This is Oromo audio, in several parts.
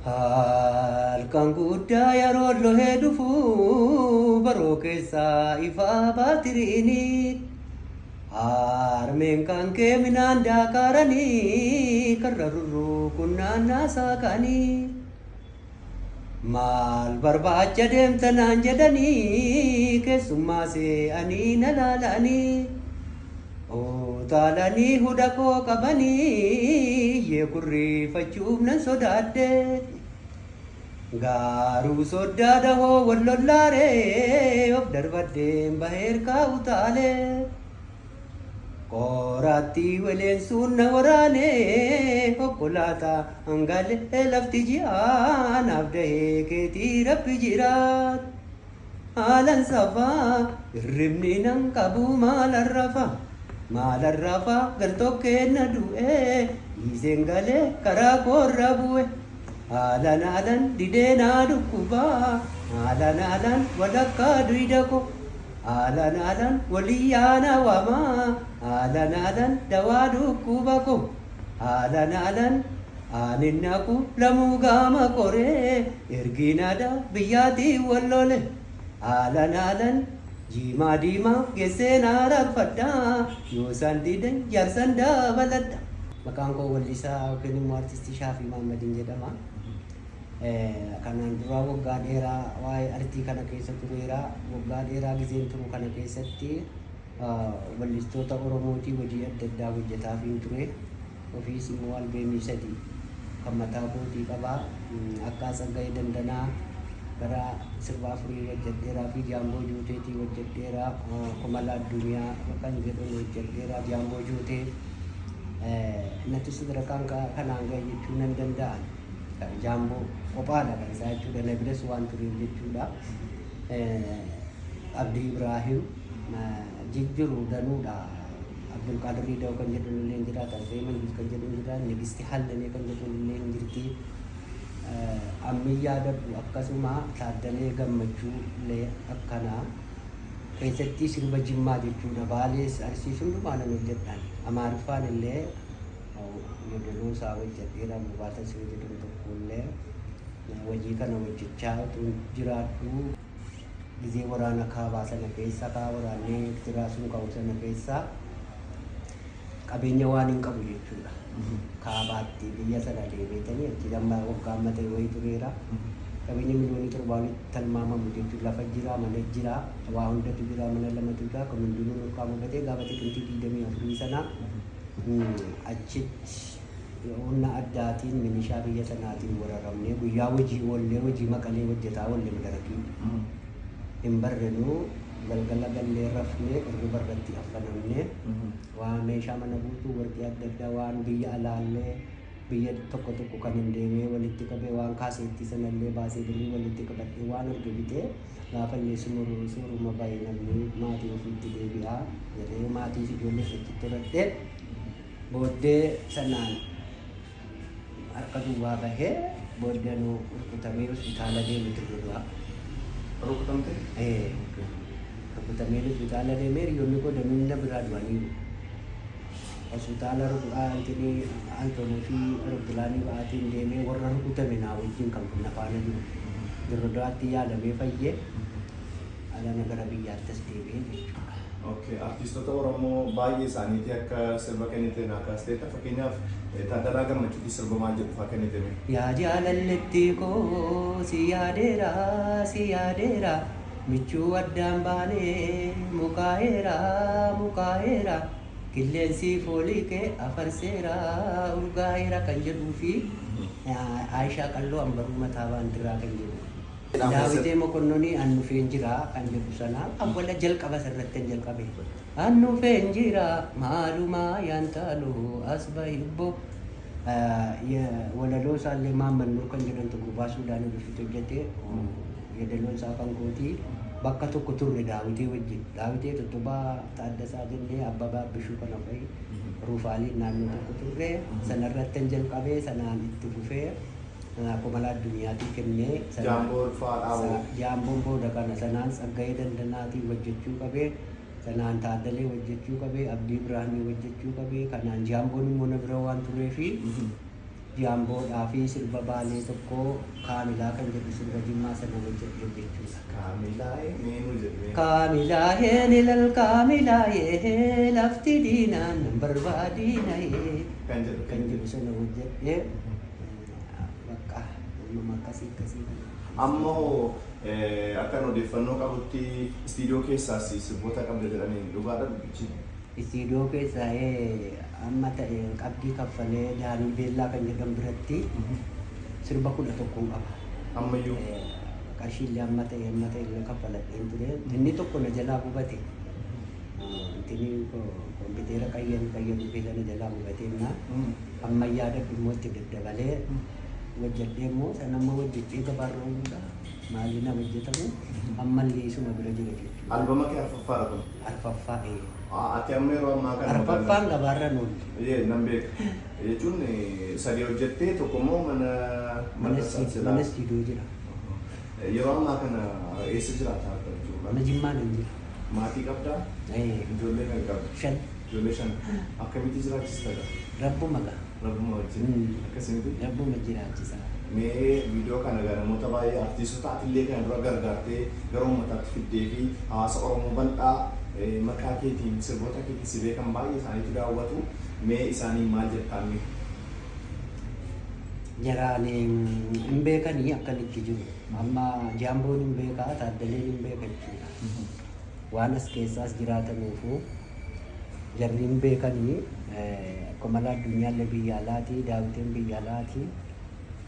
Halkan guddaa yeroo lohee dhufu baroo keessaa ifaa baatiriini. Harmeen kan kee minaan daakaaranii karra rurrukunnaan naasaaqanii. Maal barbaacha deemta naan jedhanii keessummaa se'anii na laalanii. Utaalanii hudha koo qabanii iyyee kurriifachuuf nan sodaadhe. Garuu soddaa dahoo wal lollaaree of darbadheen baheerkaa utaalee. Qoraattii weleensuun na waraanee konkolaataa hangalee lafti ji'aa naaf dahee keetii rabbi jiraat. Haalan safaa hirribni nan qabu maalan rafa maalan rafa gartokkeen na du'ee dhiiseen galee karaa koorra bu'e. Haalan haalan didee naa dhukkubaa haalan haalan walakkaa duyda koo haalan haalan waliyyaa na waamaa haalan haalan dawaa dhukkuba koo haalan haalan anin naqu lamuu gaama qoree ergiin aadaa biyyaatii wal lole haalan haalan jiimaa diimaa geesseen araarfadhaa yoo isaan didan jaarsan dabaladha. Maqaan koo wallisaa yookiin immoo artistii Shaafii Mahammadiin jedhama. Kanaan dura waggaa dheeraa waa'ee artii kana keessa tureera. Waggaa dheeraa gizeen turu kana keessatti wallistoota Oromootii hojii adda addaa hojjetaafiin ture. Ofiis immoo albeemii 3 kan mataa kootii qaba. Akka Tsaggaayee Dandanaa gara sirba afurii hojjedheeraa fi Jaamboo Juuteetii hojjedheera. Komala Addunyaa kan jedhuun hojjedheera. Jaamboo Juutee natti sadarkaan kanaan gahe jechuu nan danda'a. Jaamboo kophaadha kan isaa jechuudha. Na biras waan tureef jechuudha. Abdii Ibraahim jijjiru danuudha. Abdulqaadir Riidaw kan jedhuun illee hin jira. Tasfayee Mangiis kan jedhuun jira. Nigisti Hallanee kan jedhuun illee hin jirti. Ammi yaadadhu akkasuma Taaddalee Gammachuu illee akkanaa. Keessatti sirba Jimmaa jechuudha. Baalees Arsiis hundumaa nan hojjedhaan. Amaariffaan illee yeedaloo isaa hojjedheera. Gubaata Siree jedhamu tokko illee hojii kana hojjechaa utuu jiraadhu gizee waraana kaabaa sana keessa kaa waraanni Eertiraa sun ka'u sana keessa qabeenya waan hin qabu jechuudha. Kaabaatti biyya sana deemeetanii achi amma waggaa amma ta'e wayii tureera. Qabeenya miliyoonii 7 olitti tilmaamamu jechuudha. Lafa jira, mana jira, waa hundatu jira, mana lamatu jira. Kun hundinuu nurkaa mudatee gaafa Xiqimtii 24 sana achitti humna addaatiin milishaa biyya sanaatiin wararamnee guyyaa hojii oollee hojii Maqalee hojjetaa oolle madarakii hin barrenuu galgala gallee rafnee irriba irratti affanamnee waa meeshaa mana guutuu warqii adda addaa waan biyya alaallee biyya tokko tokko kan hin deemee walitti qabee waan kaaseettii sanallee baasee birrii walitti qabadhee waan arge bitee gaafa illee suuruma bahe namni maatii ofiitti deebi'aa jedhee maatii ijoollees achitti horadhee booddee sanaan harka duwwaa bahee booddee anuu rukutamee hospitaala deeme Dirre. Rukutamte? Ee, rukutamee hospitaala deemee hiriyoonni koo danuun na biraa du'aniiru. Hospitaala Antinii Antoonii fi aeropilaanii ba'aatiin deemee warra rukutame naa wajjin kan na faana jiru. Dirre yaalamee fayyee alana gara biyyaatti as deebi'ee jechuudha. Okay, artistoota Oromoo baay'ee isaaniitii akka sirba kennite naa kaasteetta. Fakkeenyaaf Taaddalaa Gammachuutii sirba maal jedhu fa'aa kennite mee? Yaa jaalalletti koo si yaadeera si yaadeera michuu addaan baanee mukaa'eera mukaa'eera qilleensi foolii kee afarseera urgaa'eera kan jedhuu fi Aayishaa Qalloo Ambaruu Mataa Baandiraa kan jedhu. Daawitee Mokonnonii an dhufeen jira kan jedhu sana awwala jalqaba sirratti kan jalqabe. An dhufeen jira maalumaa yaantaalu as bahibbo. Walaloo isaallee Maamman Nur kan jedhamtu gurbaa Suudaanii dhufutu hojjete. Yeedaloon isaa kan kooti. Bakka tokko turre Daawitee wajjin. Daawitee Tottobaa Taaddasaa jennee Abbabaa Abbishuu kana fa'i Ruufaaliin naannoo tokko turre. Sanarratti kan jalqabee sanaan itti fufee Komala Addunyaatii kennee. Jaamboon fa'aa dhaabuu. Jaamboon booda kana sanaan Tsaggayee Dandanaatii hojjechuu qabee. Sanaan Taaddalee hojjechuu qabee, Abdii Ibraahimii hojjechuu qabee, kanaan Jaamboon immoo na bira waan tureefi Jaamboodhaa fi sirba Baalee tokko, Kaamilaa kan jedhu sirba Jimmaa sana hojjedhe jechuudha. Kaamilaa meenuu jedhee. Kaamilaahee nilal kaamilaahee lafti diinaan nan barbaadinahee kan jedhu. Kan jedhu sana hojjedhe. Bakka uumama akkasii akkasii kana. Amma hoo akkan odeeffannoo qabutti istiidiyoo keessaas sirboota qabda jedhanii, dhugaadha dubbichi? Istiidiyoo keessaa amma ta'e qabdii kaffalee Daanii Beellaa kan jedhamu biratti sirba 11 qaba. Ammayyuu. Qarshiillee amma ta'e illee kaffaladheen ture. Inni tokko na jalaa gubate. Intini kompiitera qayyan qayyan keessa na jalaa gubateenna. Amma yaadadhu immoo itti daddabalee hojjedhee immoo sana amma hojjedhee gabaarra ooluudha. Maali na hojjetamu ammallee isuma bira jira jechuudha. Albama kee arfaffaadha kun. Arfaffaa ee. Ati amma yeroo ammaa kana. Arfaffaan gabaarra nuulli. Nan beeka. Jechuun sadii hojjettee, tokko immoo mana Mana istiidiyoo jira. Yeroo ammaa kana eessa jiraata akka jiru? Mana Jimmaa nan jira. Maatii qabdaa? Ee. Ijoollee kan qabda? Shan. Ijoollee shan. Akkamitti jiraachista gaa? Rabbuma gaa. Rabbuma wajjin. Akkasumatti. Rabbuma jiraachisa. Mee viidiyoo kana gara namoota baay'ee, artiistota atillee kana dura gargaartee gara uummataatti fiddee fi hawaasa Oromoo bal'aa maqaa keetiin, sirboota keetiin si beekan baay'ee isaaniitu daawwatu. Mee isaaniin maal jettaan mee? Jaraan hin beekanii akkanitti jiru. Amma Jaamboon hin beekaa, Taaddaleen hin beeka jechuudha. Waan as keessaas jiraatanuufu jarri hin beekanii. Akka mala addunyaallee biyya alaati, Daawiteen biyya alaati.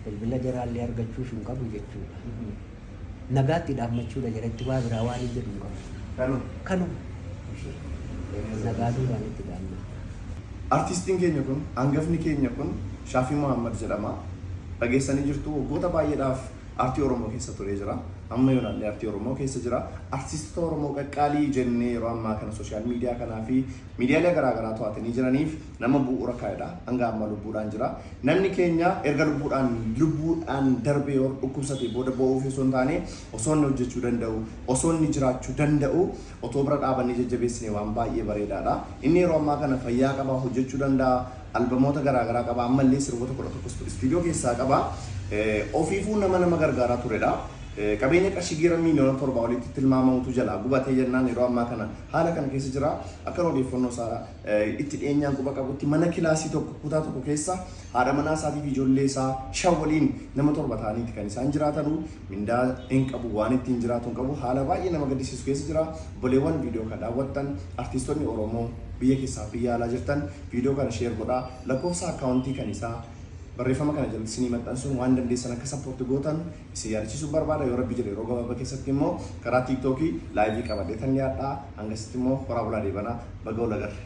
Bilbila jaraallee argachuuf hin qabu jechuudha. Nagaatti dhaammachuudha jalatti, waa biraa waan hin jedhu hin qabu. Kanuma. Kanuma. Nagaa duwwaan itti dhaammata. Artistiin keenya kun, hangafni keenya kun Shaafii Muhammad jedhama. Dhageessanii jirtu, waggoota baay'eedhaaf aartii Oromoo keessa turee jira. Amma yoonaallee aartii Oromoo keessa jira. Artistoota Oromoo qaqqaalii jennee yeroo ammaa kana social media kanaa fi miidiyaalee garaagaraa to'atanii jiraniif nama bu'uura kaa'edha. Hanga amma lubbuudhaan jira. Namni keenya erga lubbuudhaan darbee yoo dhukkubsate booda bo'uuf osoo hin taane, osoo inni hojjechuu danda'u, osoo inni jiraachuu danda'u, otoo bira dhaabannee jajjabeessine waan baay'ee bareedaadha. Inni yeroo ammaa kana fayyaa qaba, hojjechuu danda'a, albamoota garaagaraa qaba, ammallee sirboota 11 istiidiyoo keessaa qaba. Ofiifuu nama gargaaraa turedha. Qabeenya qarshii giira miiliyoona 7 olitti tilmaamamutu jalaa gubatee jennaan yeroo ammaa kana haala kana keessa jira. Akka odeeffannoo isaa itti dhiyeenyaan quba qabutti mana kilaasii tokko kutaa tokko keessa haadha manaa isaatii fi ijoollee isaa shan waliin nama torba ta'aniiti kan isaan jiraatanu. Mindaa hin qabu, waan ittiin jiraatu hin qabu, haala baay'ee nama gaddisiisu keessa jira. Obboleewwan viidiyoo kan daawwattan, artiistonni Oromoo biyya keessaa biyya alaa jirtan, viidiyoo kana share godhaa, lakkoofsa akkaawuntii kan isaa barreeffama kana jalatti isinii maxxansuun waan dandeessan akka support gootan isin yaadachiisuun barbaada. Yoo Rabbi jedhe yeroo gabaabaa keessatti immoo karaa TikTokii live qabadhee tan dhiyaadhaa. Hangasitti immoo horaa bulaa, deebanaa, baga ol agarre.